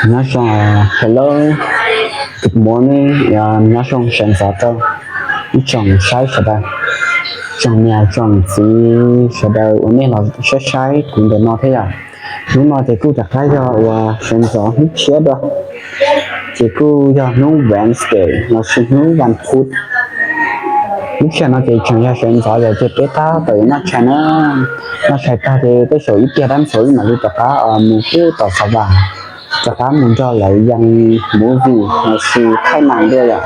Nyob zoo, hello, good morning, nyob zoo sawv ntxov rau ib tsoom saib sawv daws, tsoom niam tsoom txiv sawv daws uas nej los saib saib kuv ntawm no thiab yom. Hnub no ces kuj rov qab yog uas sawv ntxov hnub tshiab dua, ces kuj yog hnub Wednesday lossis hnub vas phuv. Lub sij hawm no ces tseem yog sawv ntxov yom, ces peb tab tom yuav noj tshais na. Noj tshais tag ces tej zaum ib pliag dab ntxuav wb mam li rov qab mus pub tom xav vas, rov qab mus nrog lawv yees movie lossis thaij nas dua yom.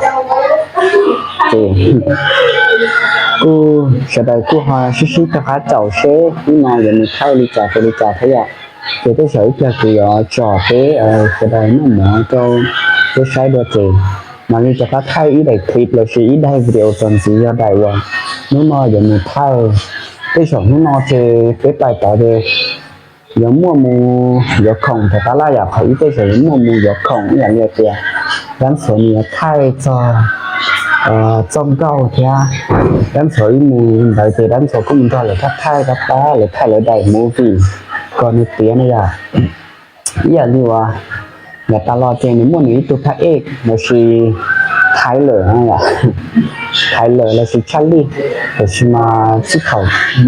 Ces kuj sawv daws kuj ho sib sib rov qab caum seb hnub no yuav mus thaij li cas rau li cas thiab yom. Ces tej zaum ib pliag kuv yuav tsom peb sawv daws noj mov rau peb saib dua ces mam li rov qab thaij ib daim clip lossis ib daim video txuas ntxiv yog daim uas hnub no yuav mus thaij. Tej zaum hnub no ces peb pais tod ces yuav muaj mus yuav khoom rov qab lawm yom, qhov ib tej zaum yuav muaj mus yuav khoom ib yam li tias dab ntxuav nws yuav thaij txog txoj nkauj thiab. Dab ntxuav wb mus ntawd ces dab ntxuav kuj mus nrog lawv thaij thaij tab tab lawv thaij lawv daim movie kom nws tiav na yom. Ib yam li uas yav tas los ces nws muaj nws ib tug phab ej lossis Tyler, Tyler lossis Charlie, tiam sis mas txij thaum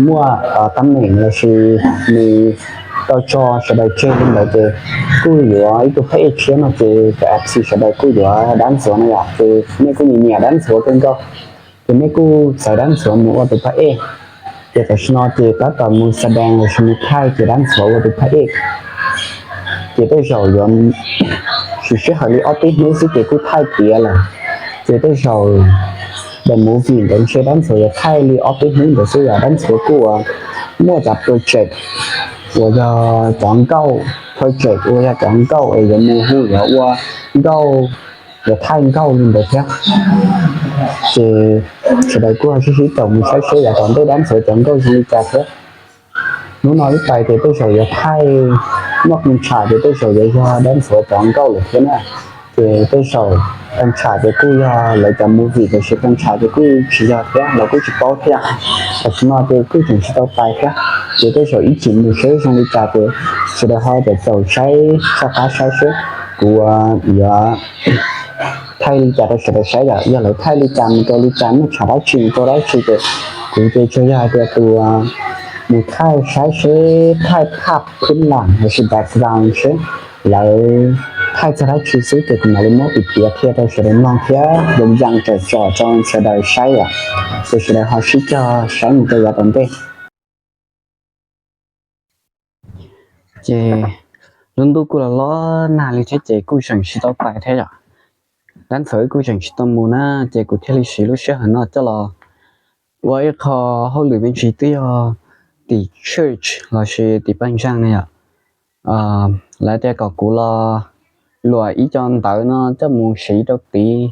muaj tab meem lossis nws tau tso sawv daws tseg li ntawd ces kuj yuav ib tug phab ej tshiab no ces cov F C sawv daws kuj yuav dab ntxuav na yom, ces nej kuj nyiam nyiam dab ntxuav kawg nkaus, ces nej kuj txais dab ntxuav mus ua tus phab ej. Ces tam sim no ces tab tom mus xa dees lossis mus thaij ces dab ntxuav ua tus phab ej. Ces tej zaum yuav siv sij hawm li ob peb hnub xwb ces kuj thaij tiav lawm. Ces tej zaum daim movie ntawd ntshe dab ntxuav yuav thaij li ob peb hnub ntawd xwb yom. Dab ntxuav kuj uas muaj cov project uas yog cov nkauj, project uas yog cov nkauj es yuav mus hu yuav ua nkauj, yuav thaij nkauj li ntawd thiab. Ces sawv daws kuj sib sib caum mus saib seb yav tom ntej dab ntxuav cov nkauj zoo li cas thiab. Hnub no wb pais ces tej zaum yuav thaij, muaj qee tsam ces tej zaum yuav yog dab ntxuav cov nkauj lawm thiab na. Ces tej zaum qee tsam ces kuj yog lawv cov movie tiam sis qee tsam ces kuj tsis yog thiab los kuj tsis paub thiab. Tam sim no ces kuj tseem tsis tau pais thiab, ces tej zaum ib chim mus seb zoo li cas ces sawv daws ho caum caum saib, soj qab saib seb kuv yuav thaij li cas rau sawv daws saib yom. Yog lawv thaij li cas mus rau li cas, muaj tsam dab tsi mus rau dab tsi ces kuv ces tsuas yog hais tias tus mus thaij saib seb thaij phaj phwb lam lossis background seb lawv thaij txog dab tsi xwb ces kuv mam li muab piav piav qhia rau sawv daws mloog thiab yees yees tsom tsom rau sawv daws saib yom. Ces sawv daws ho sib cog saib mus rau yav tom ntej. Ces lub ntuj kuj los los nag li thiab ces kuj tseem tsis tau pais thiab yom. Dab ntxuav wb kuj tseem tsis tau mus na, ces kuv thiaj li siv lub sij hawm no coj los ua ib qho hauj lwm me ntsis twb yog tim church lossis tim paj ntseeg na yom. Lawv tias kom kuv los luam ib co ntawv no coj mus siv rau tid.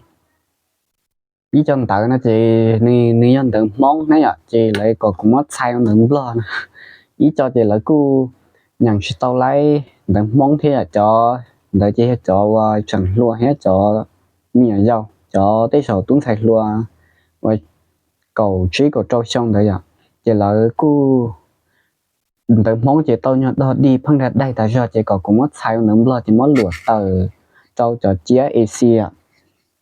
Ib co ntawv no ces nws yog ntawv Hmoob na yom, ces lawv kom kuv muab txhais ua ntawv Nplog na. Ib co ces lawv kuj nyeem tsis tau laib ntawv Hmoob thiab yom, cov ntawd ces yog cov uas tseem hluas thiab cov me nyuam yaus, cov tej zaum tub ntxhais hluas uas kaum tsib kaum rau xyoo ntawd yom, ces lawv kuj ntawv Hmoob ces tau nyuag dog dig pheej dag daig tas zog, ces kom kuv muab txhais ua ntawv Nplog ces muab luam tawm rau cov ciab A C.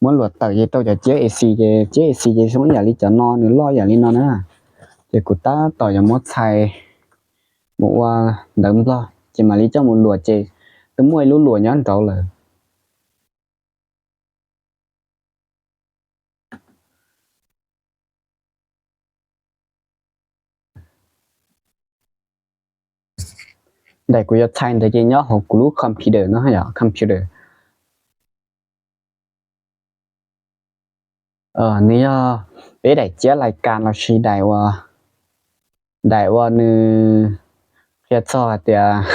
Muab luam tawm ces tau cov ciab A C, ces ciab A C ces zoo ib yam li cov no, nws loj yam li no na. Ces kuv tab tom yuav muab txhais mus ua ntawv Nplog ces mam li coj mus luam, ces twb muaj ib lub luam nyob nraud lawm. Daim kuv yuav txhais ntawd ces nyob hauv kuv lub computer no yom, computer. Nws yog peb daim ciab lais kas lossis daim uas, daim uas nws qhia txog hais tias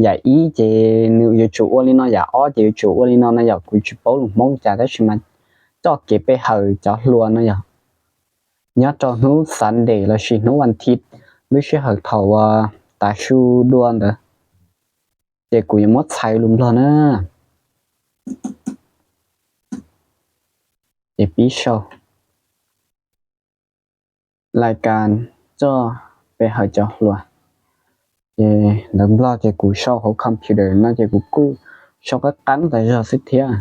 yam ib ces nws yuav tsum ua li no, yam ob ces yuav tsum ua li no no yom. Kuv tsis paub lus Hmoob cas tab sis mas coj kev pe hawm cov hluas no yom. Nyob rau hnub Sunday lossis hnub vas thiv, lub sij hawm thaum uas tav su dua ntawd, ces kuv yuav muab txhais lus Nplog na. Ces pib sau lais kas coj pe hawm cov hluas. Ces ntawv Nplog ces kuv sau hauv computer no ces kuv kuj sau qab qab tas zog xwb thiab,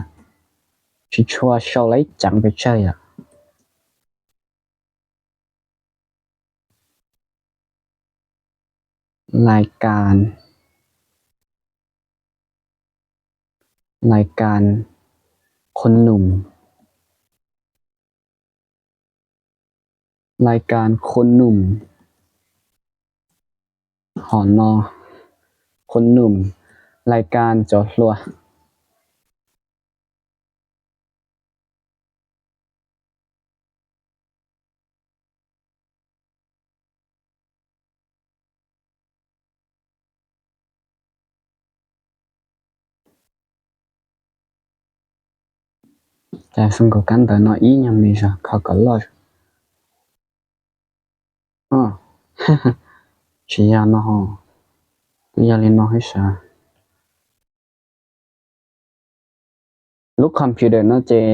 tsis tshua sau lawm ib ceev pes tsawg yom. Lais kas, lais kas Khun Num, lais kas Khun Num, hom no Khun Num, lais kas cov hluas. Cas xoo nkaus kab ntawv no ib nyuag me zog kho kom loj. Tsis yog no, twb yog li no hib sav. Lub computer no ces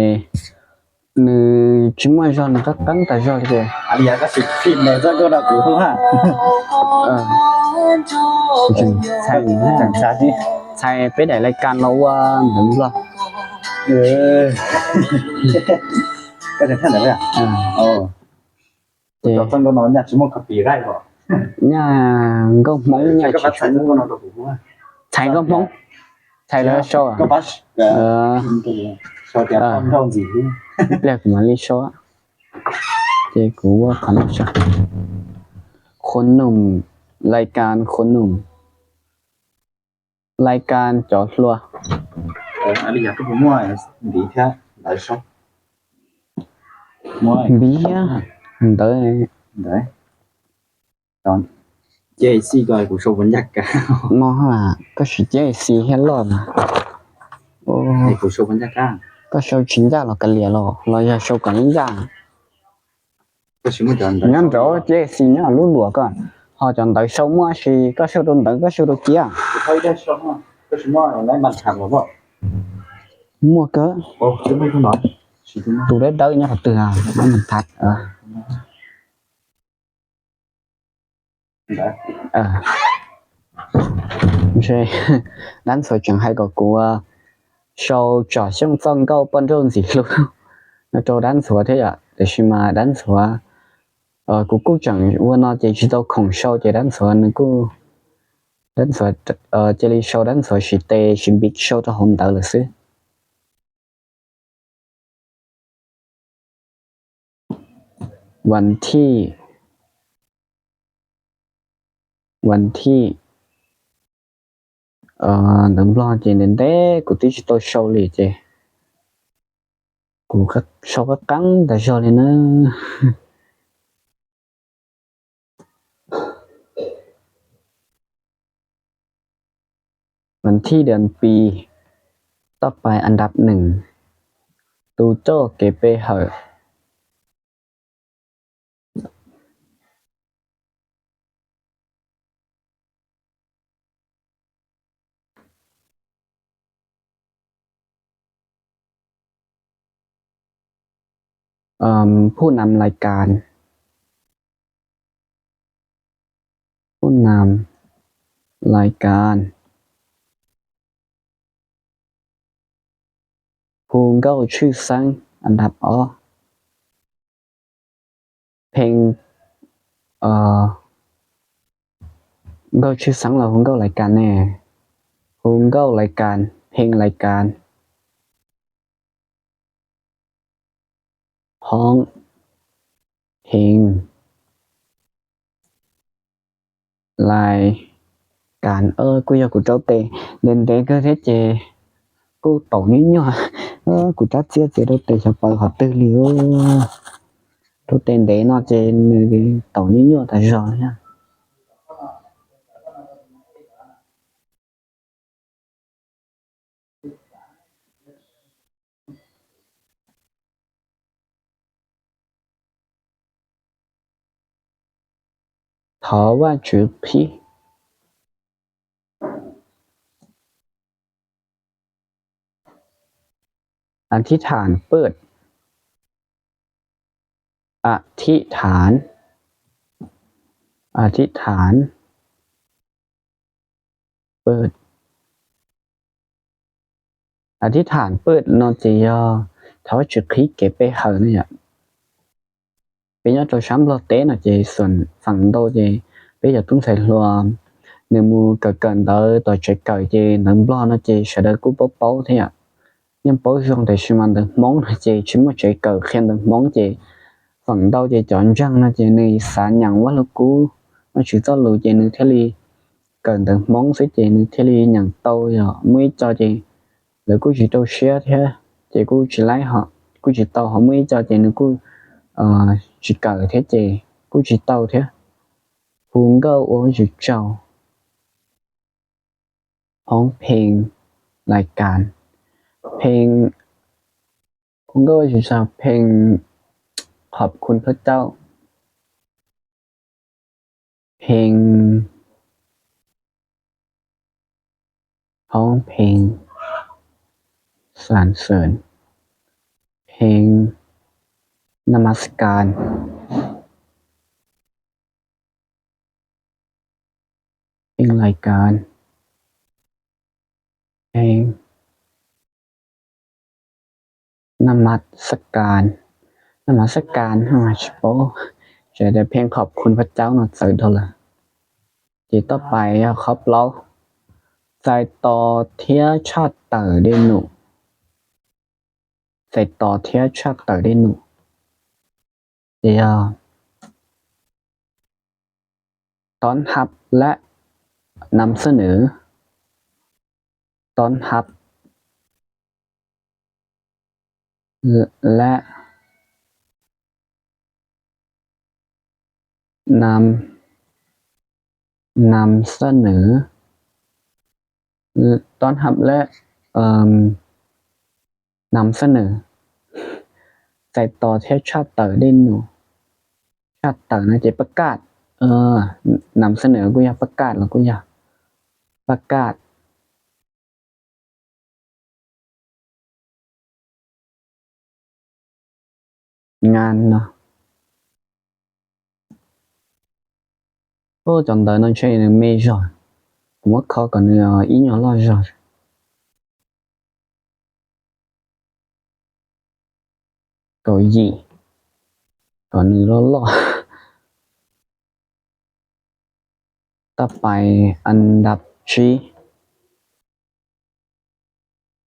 nws tsis muaj zog, nws qab qab tas zog li ces. Txhais peb daim lais kas los ua ntawv Nplog. Nyaj nkauj Hmoob, nyaj tsis txhais nkauj Hmoob, txhais lawv sau. Ib pliag kuv mam li sau. Ces kuv ua qhov no sau. Khun Num, lais kas Khun Num, lais kas cov hluas. Npiv ntawv no, koj siv ceb xis thiab loj na. Koj sau tsis ncaj los kav liam los, los yog sau kom ncaj. Nyob nraud ceb xis nyob lub luam ko, ho cov ntawv sau muaj sis koj sau rau ntawv koj sau rau ciab. Muaj kawg. Tus dawb dawb nyob qhov twg? Dab ntxhuav tseem hais kom kuv sau Tsom Xyooj txoj nkauj poj nrauj ntxim hlub no rau dab ntxhuav thiab yom, tiam sis mas dab ntxhuav, kuv kuj tseem ua no ces tsis tau khoom sau ces dab ntxhuav nws kuj, dab ntxhuav cia li sau dab ntxhuav siv tes siv npiv sau rau hauv ntawv lawm xwb. Vas thij, vas thij, ntawv Nplog ces ntev ntev kuv twb tsis tau sau li ces kuv sau qab qab tas zog li na. Vas thij das pis, toj pais as dab nees, tus coj kev pe hawm. Phub nam lais kas, phub nam lais kas, hu nkauj tshwj xeeb as dab ob, phee, nkauj tshwj xeeb los hu nkauj lais kas ne, hu nkauj lais kas, phee lais kas, hoob, heev, lais kas. Kuj yog kuv rau tes ntev ntev kawg thiab ces kuj taum nyuaj nyuaj. Kuv rab txiab ces rau tes xyov pawv qhov twg li. Rau tes ntev no ces nws taum nyuaj nyuaj tas zog thiab. Thov Vajtswv qhib. As thib tham pwj, as thib tham, as thib tham pwj. Athib tham pwm no ces yog thov Vajtswv qhib kev pe hawm ne yom. Peb nyob rau sab Nplog teb no ces feem ntau ces peb cov tub ntxhais hluas nws mus kawm kawm ntawv tom tsev kawm ces ntawv Nplog no ces sawv daws kuj paub paub thiab yom. Yeej paub zoo tiam sis mas ntawv Hmoob no ces tsis muaj tsev kawm qhia ntawv Hmoob ces feem ntau ces cov ntseeg no ces nws xav nyeem Vaj Lug Kub, Vajtswv txoj lus ces nws thiaj li kawm ntawv Hmoob xwb ces nws thiaj li nyeem tau. Yog muaj ib co ces lawv kuj tsis rau siab thiab ces kuj tsis laib ho, kuj tsis tau, ho muaj ib co ces nws kuj tsis kawm thiab ces kuj tsis tau thiab. Hu nkauj ua Vajtswv tsaug, hoob pheej lais kas, pheej, hu nkauj ua Vajtswv tsaug, pheej qhov khun phab caub, pheej, hoob pheej xan xwm, pheej na mas kas, pheej lais kas, pheej na mas xab kas, na mas xab kas tsis paub, tseem tias pheej qhov khun phab caub no txawv dhau lawm. Ces toj pais yog qhov plaub, txais tos thiab tshaj tawm dej num, txais tos thiab tshaj tawm dej num. Ces yog tos hab lab nam xab nws, tos hab lab nam, nam xab nws, tos hab lab nam xab nws, txais tos thiab tshaj tawm dej num, tshaj tawm no ces pab kaj, nam xab nws kuj yog pab kaj los kuj yog pab kaj. Ngan no, cov ntawv no ntshe nws me zog, kuv muab kho kom nws ib nyuag loj zog. Kaum yim, kom nws loj loj. Tab pais an dab tsib,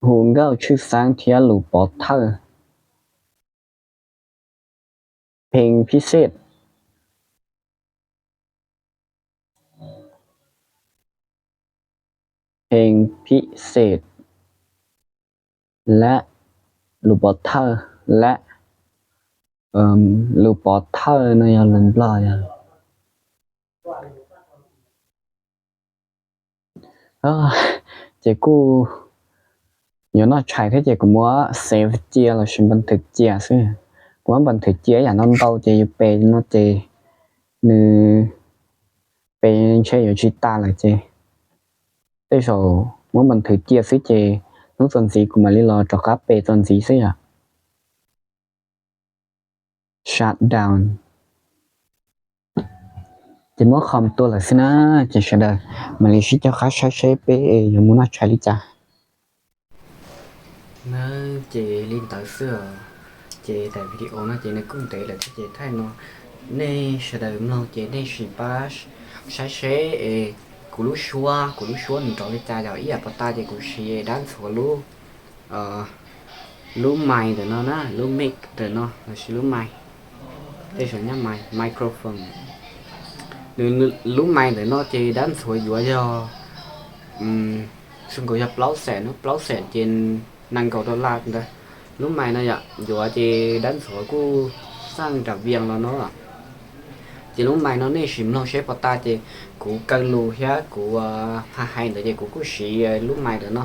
hu nkauj tshwj xeeb thiab lus pov thawj, pheej phib xej, pheej phib xej lab, lus pov thawj lab, lus pov thawj no yog lus Nplog yog ces kuj yuav noj tshais thiab ces kuv muab save cia lossis npa nthwv cia xwb. Kuv muab npa nthwv cia ib yam ntau ntau ces yus pe no ces nws pe ntshe yuav tsis tas lawm ces tej zaum muab npa nthwv cia xwb ces hnub txuas ntxiv kuv mam li los rov qab pe txuas ntxiv xwb yom. Shutdown. Ces muab qhov tua lawm xwb na, ces sawv daws mam li sib cog qab saib seb peb yuav mus noj tshais li cas. Na, ces li ntawd xwb. Ces daim video no ces nws kuj ntev lawm thiab ces thaij no nej sawv daws mloog ces nej sim pab saib seb es kuv lub suab, kuv lub suab nws nrov li cas, yog ib yam pov tas ces kuv siv dab ntxhuav lub, lub mic ntawm no na, lub mic ntawm no lossis lub mic, tej zaum nyab mic, microphone. Nws, lub mic ntawm no ces dab ntxhuav yuav yog, zoo nkaus yog plaub xees, plaub xees ces nees nkaum dollar ntawd. Lub mic no yom, yuav ces dab ntxhuav kuj xaj nram Vias los no. Ces lub mic no nej sim mloog seb pov tas ces kuv kaw lus thiab kuv hais hais ntawd ces kuv kuj siv lub mic ntawm no.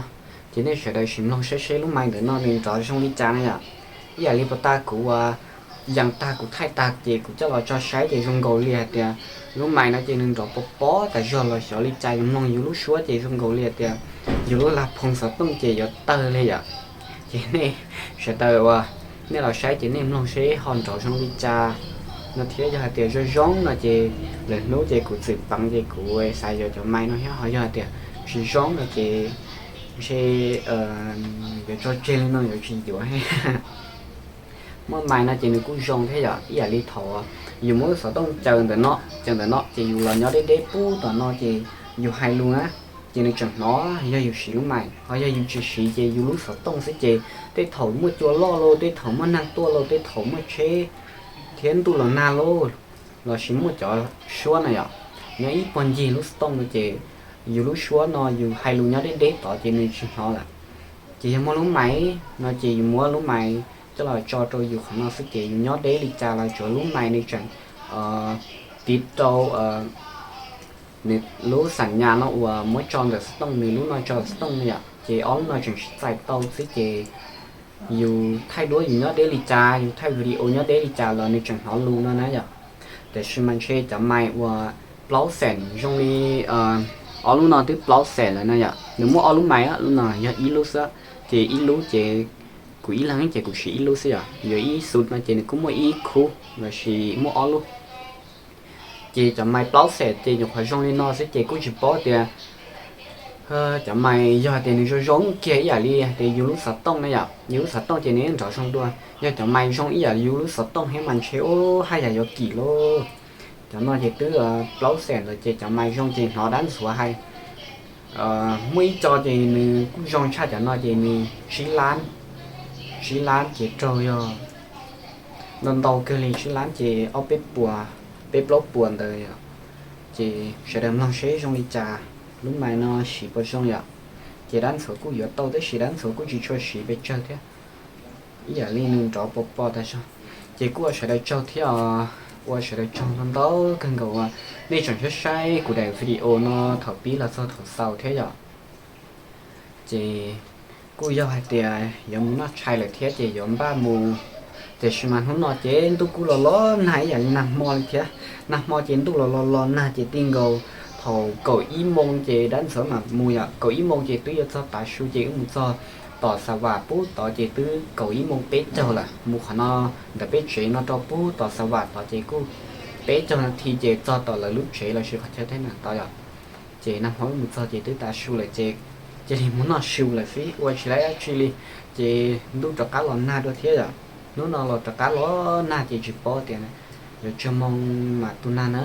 Ces nej sawv daws sim mloog saib seb lub mic ntawm no nws nrov zoo li cas na yom. Ib yam li pov tas kuv yees tag kuv thaij tag ces kuv coj los tso saib ces zoo nkaus li hais tias lub mic no ces nws nrov pov pob tas zog los xyov li cas, yus mloog yus lub suab ces zoo nkaus li hais tias yus lub lag phoo xov tooj ces yuav tawg li yom. Ces nej sawv daws uas nej los saib ces nej mloog seb ho nrov zoo li cas no thiab, yog hais tias zoo zoo no ces lwm hnub ces kuv txwm peev ces kuv xav yuav cov mic no thiab, ho yog hais tias tsis zoo no ces Ntshe yuav tso tseg li no yuav tsis yuav. Muaj mais no ces nws kuj zoo thiab yom, ib yam li thaum yus muab lub xov tooj caws ntawm no, caws ntawm no ces yus los nyob deb deb pub tom no ces yus hais lus na, ces nws tseem hnov yog yus siv lub mais. Ho yog yus tsis siv ces yus lub xov tooj xwb ces tej thaum muaj cua loj los, tej thaum muaj neeg tuaj los, tej thaum muaj tsheb thiab ntuj los nag los, los sis muaj cov suab na yom, nyob ib puag ncig lub xov tooj no ces yus lub suab no yus hais lus nyob deb deb tod ces nws tsis hnov lawm. Ces yog muaj lub mais no ces yus muab lub mais coj los tso rau yus qhov no xwb ces yus nyob deb li cas los tsuav lub mais nws tseem tiv rau nws lub xam nyas no uas muab tso ntawm xov tooj, nws lub no tso xov tooj no yom, ces ob lub no tseem sib txais tau xwb ces yus thaij duab yus nyob deb li cas, yus thaij video nyob deb li cas los nws tseem hnov lus no na yom. Tiam sis mas ntshe cov mais uas plaub xees zoo li ob lub no twb plaub xees lawm no yom, nws muaj ob lub mais, lub no yog ib lub xwb, ces ib lub ces kuv ib leeg ces kuv siv ib lub xwb yom, yuav ib xus no ces nws kuj muaj ib khub los sis muaj ob lub. Ces cov mais plaub xees ces nyuam qhuav zoo li no xwb ces kuj tsis paub tias cov mais yog tias nws zoo zoo kiag ib yam li tias yus lub xov tooj na yom, yus lub xov tooj ces nws nrov zoo dua. Yog cov mais zoo ib yam yus lub xov tooj thiab mas ntshe ub haj yam yuav kim lauj. Cov no ces twb plaub xees lawm ces cov mais zoo ces hnov dab ntxhuav hais. Muaj ib co ces nws kuj zoo tshaj cov no ces nws tsib lab, tsib lab ces raug yog ntau ntau kawg li, tsib lab ces ob peb puas, peb plaub puas ntawd yom. Ces sawv daws mloog seb zoo li cas, lub mais no siv puas zoo yom. Ces dab ntxhuav kuj yuav tau tab sis dab ntxhuav kuj tsis tshua siv pes tsawg thiab, ib yam li nws nrov pos pos tas zog. Ces kuj ua sawv daws tsaug thiab os, ua sawv daws tsaug ntau ntau kawg nkaus uas nej tseem saib saib kuv daim video no thaum pib los txog thaum xaus thiab yom. Ces kuj yog hais tias yuav mus noj tshais lawm thiab ces yuav npaj mus. Tiam sis mas hnub no ces ntuj kuj los los nag ib yam li nag hmo li thiab. Nag hmo ces ntuj los los los nag ces ti nkaus thaum kaum ib moo ces dab ntxhuav mam mus yom, kaum ib moo ces twb yuav txog tav su ces wb mus txog tom Xa Vam pub tod ces twb kaum ib moo peb caug lawm, mus qhov no ntawm peb tsev no rau pub tom Xa Vam tod ces kuj peb caug nas this ces txog tom lawv lub tsev los sis qhov chaw teb na tod yom. Ces nag hmo wb mus txog ces twb tav su lawm ces cia li mus noj su lawm xwb ua tsis laib dab tsi li. Ces ntuj rov qab los nag dua thiab yom, hnub no los rov qab los nag ces tsis paub tias yuav tsawg moo mam tu nag na.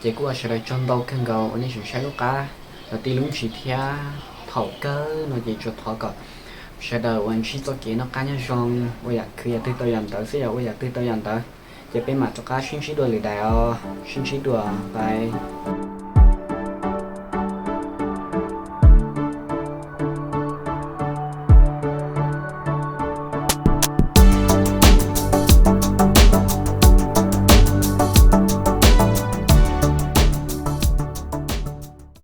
Ces kuj ua sawv daws tsaug ntau kawg nkaus uas nej tseem saib lub qab los tij lub ntsis thiab. Thaum kawg no ces tsuas thov kom sawv daws uas ntsib txoj kev noj qab nyob zoo, ua yam khwv yam twg tau yam ntawd xwb yom, ua yam twg tau yam ntawd. Ces peb mam rov qab sib ntsib dua lwm daim os, sib ntsib dua, bye.